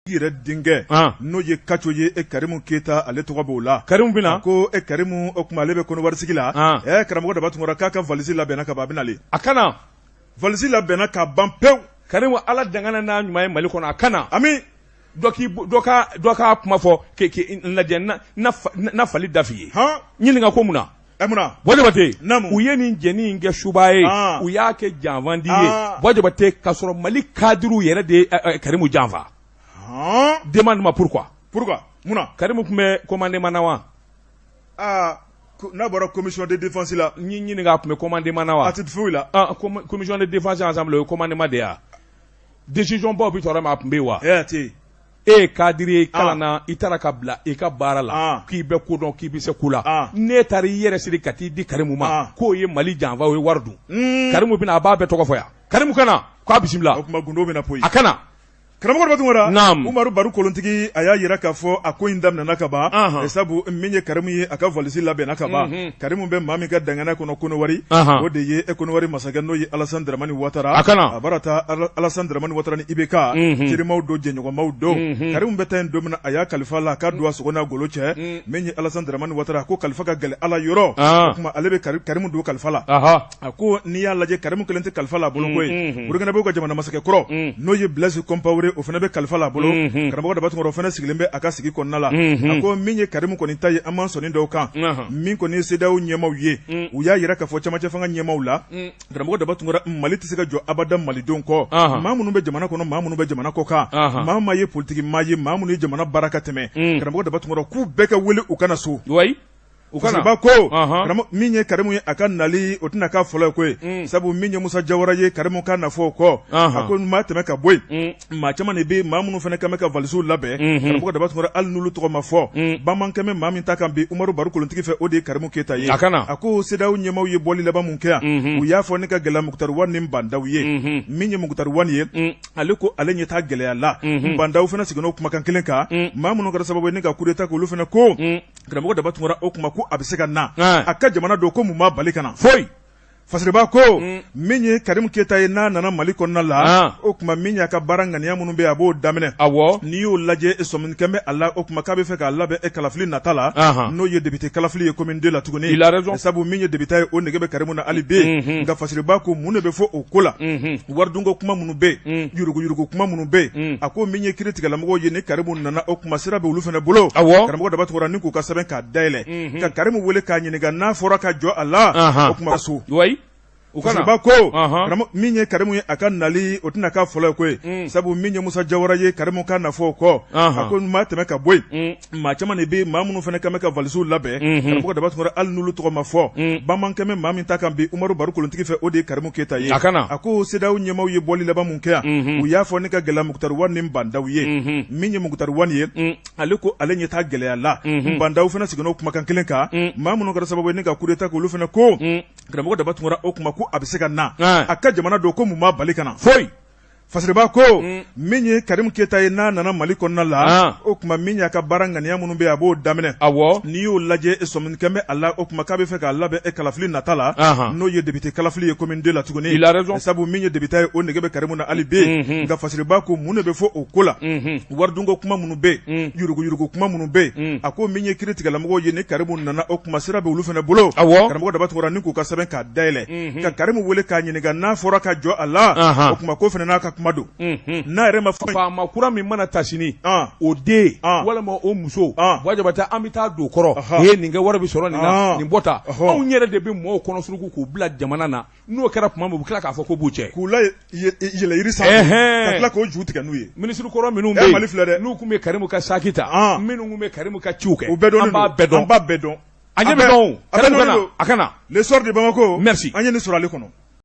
Yɛrɛ denkɛ n'o ye Kaco ye e Karimu Keyita ale tɔgɔ b'o la. Karimu bɛ na. Ko e Karimu o tuma ale bɛ Kɔnɔwari sigi la. Ɛ karamɔgɔ Daba Tunkara k'a ka valise labɛnna ka ban, a bɛ nalen. A ka na. Valise labɛnna ka ban pewu. Karimu, Ala dangana n'a ɲuman ye Mali kɔnɔ, a ka na. Ami. Dɔ k'a kuma fɔ k'i lajɛ na fali da f'i ye. Ɲininka ko mun na? Buwa Jabate, u ye nin jɛni in kɛ suba ye, u y'a kɛ janfandi ye, Buwa Jabate, k'a sɔrɔ Mali kadiriw yɛrɛ de ye Karimu janfa. Demande-moi pourquoi. Pourquoi? Munna? Karimu tun bɛ commandement na wa? Aa, n'a bɔra commission de défense la. N y'i ɲininka, a tun bɛ commandement na wa? A tɛ foyi la. Commission de défense ensemble, o ye commandement de ye wa? Décision baw bɛ tɔɔrɔ ma, a tun bɛ yen wa? A tɛ yen. E ye kadiri ye, kalan na, i taara ka bila i ka baara la, k'i bɛ ko dɔn, k'i bɛ se ko la. N'e taara i yɛrɛ siri ka t'i di Karimu ma, k'o ye Mali janfa, o ye wari dun. Karimu bɛna, a b'a bɛɛ tɔgɔ fɔ yan. Karimu ka na, k'a bisimila. O tuma gundo bɛna poyi. A ka na. Karamɔgɔ Daba Tunkara. Naamu. Umaru Baru Kolontigi, a y'a jira k'a fɔ a ko in daminɛna ka ban. Sabu min ye Karimu ye, a ka valise labɛnna ka ban. Karimu bɛ maa min ka dangana kɔnɔ Kɔnɔwari, o de ye Kɔnɔwari masakɛ n'o ye Alasani Daramani Watara. A ka na. A bara taa Alasani Daramani Watara ni IBK terimaw don, jɛɲɔgɔnmaw don. Karimu bɛ taa yen don min na, a y'a kalifa la k'a don a sogo n'a golo cɛ. Min ye Alasani Daramani Watara, ko kalifa ka gɛlɛn Ala yɔrɔ. O tuma ale bɛ Karimu don kalifa la. A ko n'i y'a lajɛ, Karimu kelen tɛ kalifa la a bolo koyi. Burukinabew ka jamana masakɛ kɔrɔ n'o ye Blaise Compaoré, o fana bɛ kalifa la a bolo. Karamɔgɔ Daba Tunkara, o fana sigilen bɛ a ka sigi kɔnɔna la. A ko min ye Karimu kɔni ta ye, an m'an sɔnin dɔw kan. Min kɔni ye CEDEAO ɲɛmaaw ye, u y'a jira k'a fɔ cɛmancɛ fanga ɲɛmaaw la, karamɔgɔ Daba Tunkara, Mali tɛ se ka jɔ abada malidenw kɔ. Maa minnu bɛ jamana kɔnɔ, maa minnu bɛ jamana kɔ kan, maa maa ye politiki maa ye, maa minnu ye jamana baara ka tɛmɛ, karamɔgɔ Daba Tunkara, k'u bɛɛ ka wele u ka na so. U kana. Ba ko min ye Karimu ye, a ka nali o tɛna k'a fɔlɔ ye koyi. Sabu min ye Musa Jawara ye, Karimu ka na fɔ o kɔ. A ko maa tɛmɛ ka bɔ yen, maa caman de bɛ, maa minnu fana kan bɛ ka valisiw labɛn. Karamɔgɔ Daba Tunkara, hali n'olu tɔgɔ ma fɔ, bamanan bɛ maa min ta kan bi Umaru Baru Kolontigi fɛ, o de ye Karimu Keyita ye. A ka na. A ko CEDEAO ɲɛmaaw ye bɔli laban min kɛ yan, u y'a fɔ ne ka gɛlɛya Moctar Ouane ni Bah N'Daw ye. Min ye Moctar Ouane ye, ale ko ale ɲɛ t'a gɛlɛya la. Bah N'Daw fana seginna o kumakan kelen kan. Maa minnu kɛra sababu ye ni ka coup d'État kɛ, olu fana ko karamɔgɔ Daba Tunkara, o tuma ko a bɛ se ka na a ka jamana don, ko mun b'a bali ka na? Foyi. Fasiriba ko min ye Karimu Keyita ye, n'a nana Mali kɔnɔna la, o tuma min y'a ka baara ŋaniya minnu bɛ, a b'o daminɛ. N'i y'o lajɛ, sɔmi kɛmɛ bɛ a la, o tuma k'a bɛ fɛ k'a labɛn e kalafili nata la, n'o ye député kalafili ye commune 2 la tuguni. Sabu min ye député ye, o nege bɛ Karimu na hali bi. Nka Fasiriba ko mun de bɛ fɔ o ko la? Waridunko kuma minnu bɛ yen, yuruguyurugu kuma minnu bɛ yen, a ko min ye kiiritigɛlamɔgɔw ye, ni Karimu nana, o kuma sira bɛ olu fana bolo. Karamɔgɔ Daba Tunkara, ni k'u ka sɛbɛn k'a dayɛlɛ ka Karimu wele k'a ɲininka n'a fɔra ka jɔ a la, o kuma so. Fasiriba ko min ye Karimu ye, a ka nali o tɛna k'a fɔlɔ ye koyi. Sabu min ye Musa Jawara ye, Karimu ka na fɔ o kɔ. A ko maa tɛmɛ ka bɔ yen, maa caman de bɛ, maa minnu fana kan bɛ ka valisiw labɛn. Karamɔgɔ Daba Tunkara, hali n'olu tɔgɔ ma fɔ, bamanan bɛ maa min ta kan bi Umaru Baru Kolontigi fɛ, o de ye Karimu Keyita ye. A ko CEDEAO ɲɛmaaw ye bɔli laban min kɛ yan, u y'a fɔ ne ka gɛlɛya Moctar Ouane ni Bah N'Daw ye. Min ye Moctar Ouane ye, ale ko ale ɲɛ t'a gɛlɛya la. Bah N'Daw fana seginna o kumakan kelen kan. Maa minnu kɛra sababu ye ni ka coup d'État kɛ, olu fana ko karamɔgɔ Daba Tunkara, o tuma ko a bɛ se ka na a ka jamana don, ko mun b'a bali ka na? Foyi. Fasiriba ko min ye Karimu Keyita ye, n'a nana Mali kɔnɔna la, o tuma min y'a ka baara ŋaniya minnu bɛ, a b'o daminɛ. N'i y'o lajɛ, sɔmi kɛmɛ bɛ a la, o tuma k'a bɛ fɛ k'a labɛn e kalafili nata la, n'o ye député kalafili ye commune 2 la tuguni. Sabu min ye député ye, o nege bɛ Karimu na hali bi. Nka Fasiriba ko mun de bɛ fɔ o ko la? Waridunko kuma minnu bɛ yen, yuruguyurugu kuma minnu bɛ yen, a ko min ye kiiritigɛlamɔgɔw ye, ni Karimu nana, o kuma sira bɛ olu fana bolo. Karamɔgɔ Daba Tunkara, ni k'u ka sɛbɛn k'a dayɛlɛ ka Karimu wele k'a ɲininka n'a fɔra ka jɔ a la, o tuma ko fana n'a ka kuma don, n'a yɛrɛ ma fɔ. Faama kura min mana ta sini, o den walima o muso, Buwa Jabate, an bɛ taa don kɔrɔ, e nin kɛ, wari bɛ sɔrɔ nin na, nin bɔ ta. Anw yɛrɛ de bɛ mɔgɔw kɔnɔ suruku k'u bila jamana na. N'o kɛra tuma min, u bɛ tila k'a fɔ ko b'u cɛ k'u la yɛlɛ yiri sanfɛ ka tila k'o ju tigɛ n'u ye. Minisiri kɔrɔ minnu bɛ yen, Mali filɛ dɛ, n'u tun bɛ Karimu ka saki ta, minnu tun bɛ Karimu ka ciw kɛ, u bɛɛ dɔnnen don, an b'a bɛɛ dɔn, an b'a bɛɛ dɔn. A ɲɛ bɛ dɔn o, Karimu ka na, a ka na. L'Essor de Bamako, merci, an ye nin sɔrɔ ale kɔnɔ.